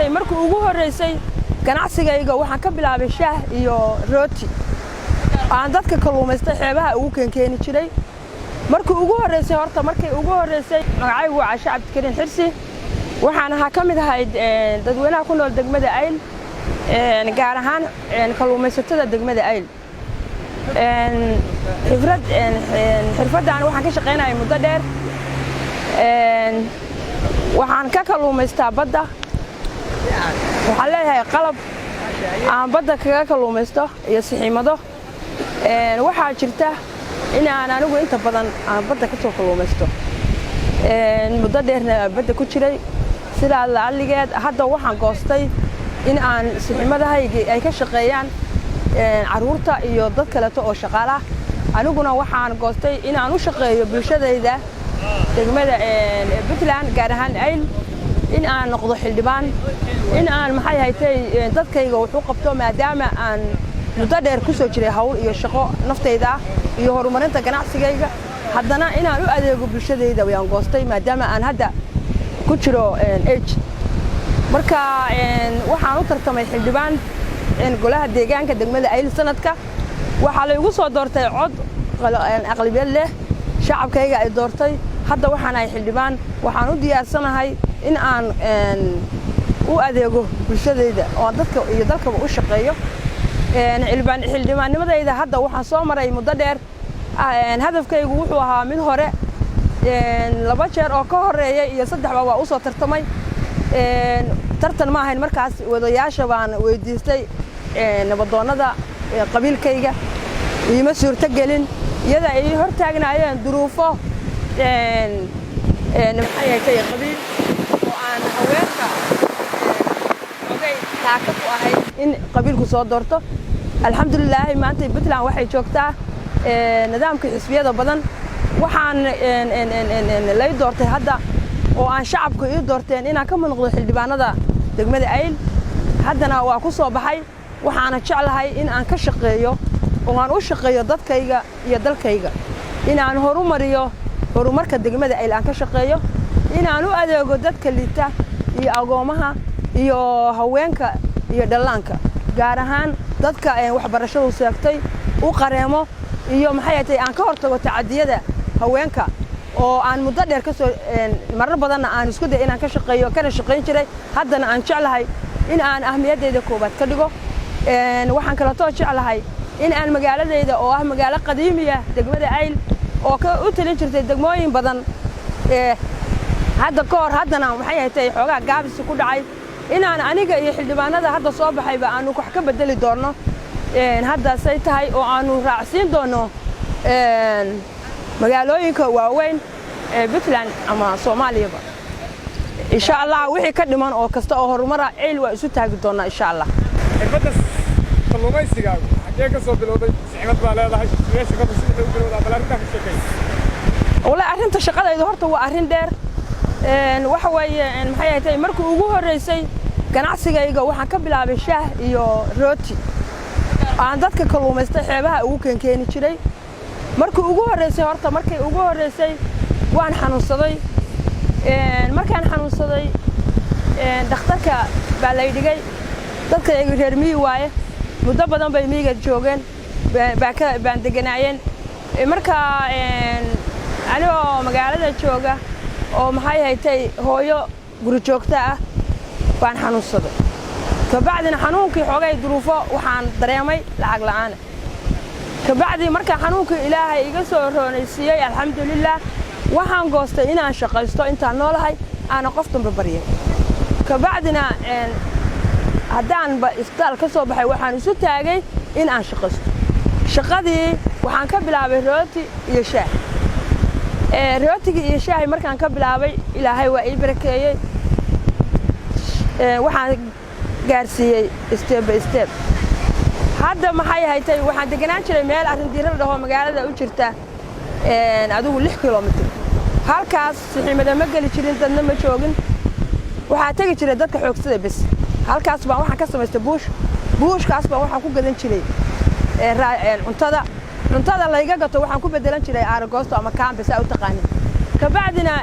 haytay markii ugu horreysay ganacsigayga waxaan ka bilaabay shaah iyo rooti aan dadka kalluumaystay xeebaha ugu keenkeeni jiray. Markii ugu horreysay horta, markii ugu horreysay, magacaygu waa Cashe Cabdikariin Xirsi. Waxaan ahaa ka mid ahayd dadweynaha ku nool degmada Ayl, gaar ahaan kalluumaysatada degmada Ayl. Khibrad xirfaddan waxaan ka shaqaynayay muddo dheer. Waxaan ka kalluumaystaa badda. Waxaan leeyahay qalab aan badda kaga kalluumaysto iyo sixiimado. Waxaa jirta in aan anigu inta badan aan badda ka soo kalluumaysto, muddo dheerna badda ku jiray. Sidaa lacalligeed hadda waxaan goostay in aan sixiimadahaygii ay ka shaqeeyaan carruurta iyo dad kaleeto oo shaqaalaah. Aniguna waxaan goostay in aan u shaqeeyo bulshadayda degmada Puntland, gaar ahaan Ayl, in aan noqdo xildhibaan, in aan maxay haytay dadkayga wax u qabto, maadaama aan muddo dheer ku soo jiray hawl iyo shaqo naftayda ah iyo horumarinta ganacsigayga. Haddana inaan u adeego bulshadayda wayaan goostay, maadaama aan hadda ku jiro age. Marka waxaan u tartamay xildhibaan golaha deegaanka degmada Ayl. Sanadka waxaa laygu soo doortay cod aqlabiyad leh, shacabkayga ay doortay. Hadda waxaan ahay xildhibaan. Waxaan u diyaarsanahay in aan u adeego bulshadayda oo aan dadka iyo dalkaba u shaqeeyo. Xildhibaannimadayda hadda waxaan soo maray muddo dheer. Hadafkaygu wuxuu ahaa mid hore, laba jeer oo ka horreeyay iyo saddexba waa usoo tartamay. Tartan ma ahayn markaas. Wadayaasha baan weydiistay, nabadoonnada qabiilkayga, iima suurto gelin, iyada ay hor taagnaayeen duruufo maxay haytay qabiil oo aan haweenka ogay taaka ku ahayd in qabiilku soo doorto. Alxamdulilaahi, maanta Puntland waxay joogtaa nidaamka xisbiyada badan. Waxaan lay doortay hadda oo aan shacabku ii doorteen inaan ka mid noqdo xildhibaanada degmada Ayl. Haddana waa ku soo baxay. Waxaana jeclahay in aan ka shaqeeyo oo aan u shaqeeyo dadkayga iyo dalkayga, in aan horumariyo horumarka degmada Ayl, aan ka shaqeeyo in aan u adeego dadka liita iyo agoomaha iyo haweenka iyo dhallaanka, gaar ahaan dadka waxbarashadu seegtay u qareemo, iyo maxay tahay aan ka hortago tacadiyada haweenka oo aan muddo dheer ka soo marar badanna aan isku day inaan ka shaqeeyo kana shaqayn jiray. Haddana aan jeclahay in aan ahmiyaddayda koowaad ka dhigo. Waxaan kaleetoo jeclahay in aan magaaladayda oo ah magaalo qadiimiya, degmada Ayl, oo ka u talin jirtay degmooyin badan hadda ka hor, haddana maxay haytay xoogaa gaabisi ku dhacay, inaan aniga iyo xildhibaanada hadda soo baxayba aanu wax ka bedeli doonno hadda say tahay oo aanu raacsiin doonno magaalooyinka waaweyn ee Puntland ama Soomaaliyaba, insha Allah. Wixii ka dhiman oo kasta oo horumara Eyl waa isu taagi doonnaa, insha Allah. Xirfadda kalluumaysigaagu xaggee ka soo bilowday? Siximad baa leedahay, sidee shaqadu sidii u bilowdaa? Bal arrintaa ka sheekay. Wallahi, arrinta shaqadaydu horta waa arrin dheer. Waxa weeye maxay ahayd, markii ugu horreysay ganacsigayga waxaan ka bilaabay shaah iyo rooti aan dadka kalluumaystay xeebaha ugu keenkeeni jiray. Markii ugu horreysay horta, markii ugu horreysay waan xanuunsaday. Markaan xanuunsaday dhakhtarka baa lay dhigay. Dadka reer miyi waaye, muddo badan bay miyiga joogeen, baan deganaayeen. Marka anigoo magaalada jooga oo maxay haytay hooyo guri joogta ah baan xanuunsaday. Kabacdina xanuunkii xoogay duruufo waxaan dareemay lacag la'aana. Kabacdii markaa xanuunkii Ilaahay iga soo roonaysiiyey, alxamdulilaah, waxaan goostay inaan shaqaysto intaan noolahay, aanan qof dambe baryin. Kabacdina haddaanba isbitaal ka soo baxay, waxaan isu taagay in aan shaqaysto. Shaqadii waxaan ka bilaabay rooti iyo shaah. Rootigii iyo shaahi markaan ka bilaabay, Ilaahay waa ii barakeeyey. Waxaan gaarsiiyey step by step. Hadda maxay haytay, waxaan deganaan jiray meel Arrindiiro la dhaho, magaalada u jirta adigu 6 kilomitir. Halkaas sixiimada ma geli jirin, dadna ma joogin. Waxaa tegi jiray dadka xoogsada bes. Halkaas baan waxaan ka samaystay buush. Buushkaas baan waxaan ku gadan jiray cuntada. Cuntada layga gato waxaan ku bedelan jiray aaragoosto ama kaambe saa u taqaanin. Kabacdina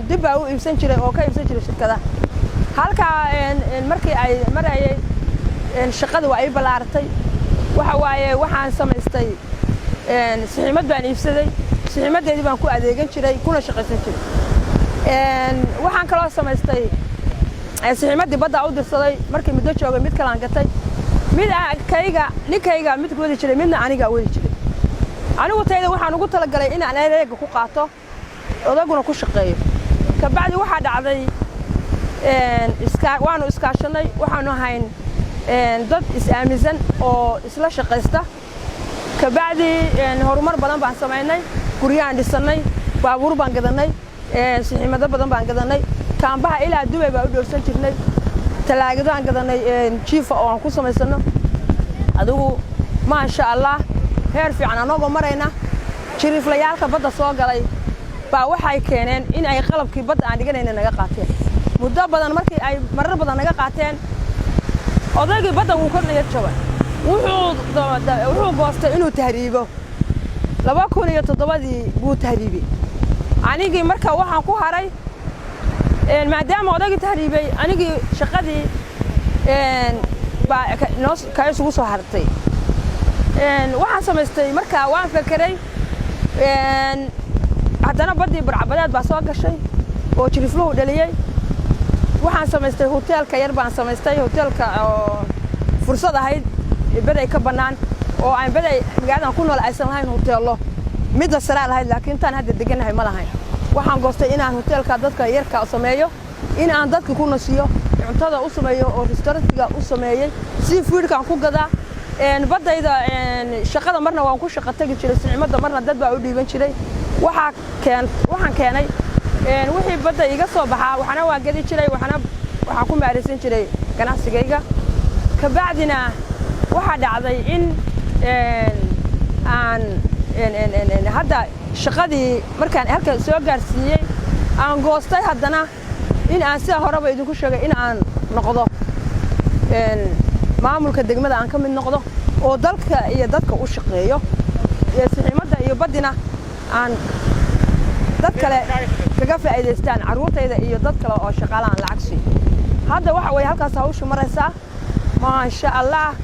dib baa u iibsan jiray oo ka iibsan jiray shirkadaha. Halkaa markii ay marayay, shaqada waa ii ballaaratay. Waxa waaye, waxaan samaystay sixiimad baan iibsaday. Sixiimaddeedii baan ku adeegan jiray kuna shaqaysan jiray. Waxaan kaloo samaystay sixiimaddii baddaa u dirsaday. Markii muddo joogay, mid kalaan gatay. Mid kayga ninkayga mid wadi jiray, midna anigaa wadi jiray. Anigu tayda waxaan ugu talagalay inaan adeega ku qaato, odaguna ku shaqeeyo. Kabacdi waxaa dhacday, waanu iskaashanay. Waxaanu ahayn dad is-aaminsan oo isla shaqaysta. Kabacdi horumar badan baan samaynay. Guryahaan dhisannay, baabuur baan gadannay, sixiimado badan baan gadannay. Kaambaha ilaa Dubay baa u dhoorsan jirnay. Talaagadaan gadannay jiifa oo aan ku samaysanno. Adigu, maasha Allah, heer fiican annagoo marayna, jiriiflayaalka badda soo galay baa waxay keeneen in ay qalabkii badda aan dhiganayna naga qaateen. Muddo badan markii ay marar badan naga qaateen, odaygii badda wuu ka niyad jabay. Wuxuu goostay inuu tahriibo. 2007-dii buu tahriibey. Anigii marka waxaan ku haray, maadaama odaygii tahriibay, anigii shaqadii baa noo ka isugu soo hartay. Waxaan samaystay marka, waan fekeray. Haddana baddii burcabadeed baa soo gashay oo jirifluhu dhaliyey. Waxaan samaystay hoteelka yar baan samaystay, hoteelka oo fursad ahayd beday ka bannaan oo aan beday magaaladan ku nool aysan lahayn hoteello. Midda saraa lahayd, laakiin intaan hadda deganahay ma lahayn. Waxaan goostay inaan hoteelka dadka yarka sameeyo, in aan dadka ku nasiyo, cuntada u sameeyo oo restaurantiga u sameeyey, seafoodkaan ku gadaa. Baddayda shaqada marna waan ku shaqo tagi jiray, sicimada marna dad baa u dhiiban jiray. Waxaa keen waxaan keenay wixii badda iga soo baxaa, waxna waan gadi jiray, waxna waxaan ku maaraysan jiray ganacsigayga. Kabacdina waxaa dhacday in aan hadda shaqadii markaan halka soo gaarsiiyey, aan goostay haddana in aan sida horeba idinku sheegay in aan noqdo maamulka degmada, aan ka mid noqdo oo dalka iyo dadka u shaqeeyo, sixiimadda iyo baddina aan dad kale kaga faa'iidaystaan, carruurtayda iyo dad kale oo shaqaala aan lacag siiyo. Hadda waxa weeye, halkaas hawshu maraysaa, maasha Allah.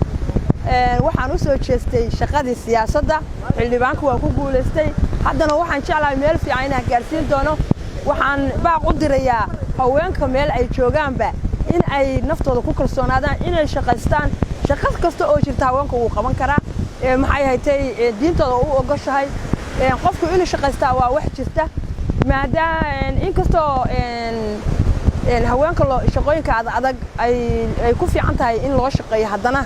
Waxaan u soo jeestay shaqadii siyaasadda. Xildhibaanka waa ku guulaystay. Haddana waxaan jeclahay meel fiican inaan gaarsiin doono. Waxaan baaq u dirayaa haweenka meel ay joogaanba in ay naftooda ku kalsoonaadaan, inay shaqaystaan. Shaqo kasta oo jirta haweenka wuu qaban karaa. Maxay haytay, diintooda u ogoshahay qofku inuu shaqaystaa, waa wax jirta. Maadaama inkastoo haweenka shaqooyinka ad adag ay ku fiican tahay in loo shaqeeyo, haddana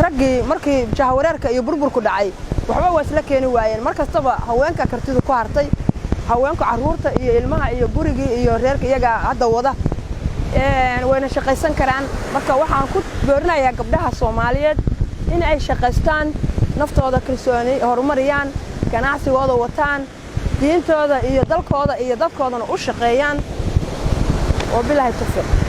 raggii markii jahawareerka iyo burburku dhacay waxba waa isla keeni waayeen. Mar kastaba haweenka kartidu ku hartay. Haweenku carruurta iyo ilmaha iyo gurigii iyo reerka iyagaa hadda wada, wayna shaqaysan karaan. Marka waxaan ku boorinayaa gabdhaha Soomaaliyeed in ay shaqaystaan, naftooda kalsooni horumariyaan, ganacsigooda wataan, diintooda iyo dalkooda iyo dadkoodana u shaqeeyaan. Wabilaahi tawfiiq.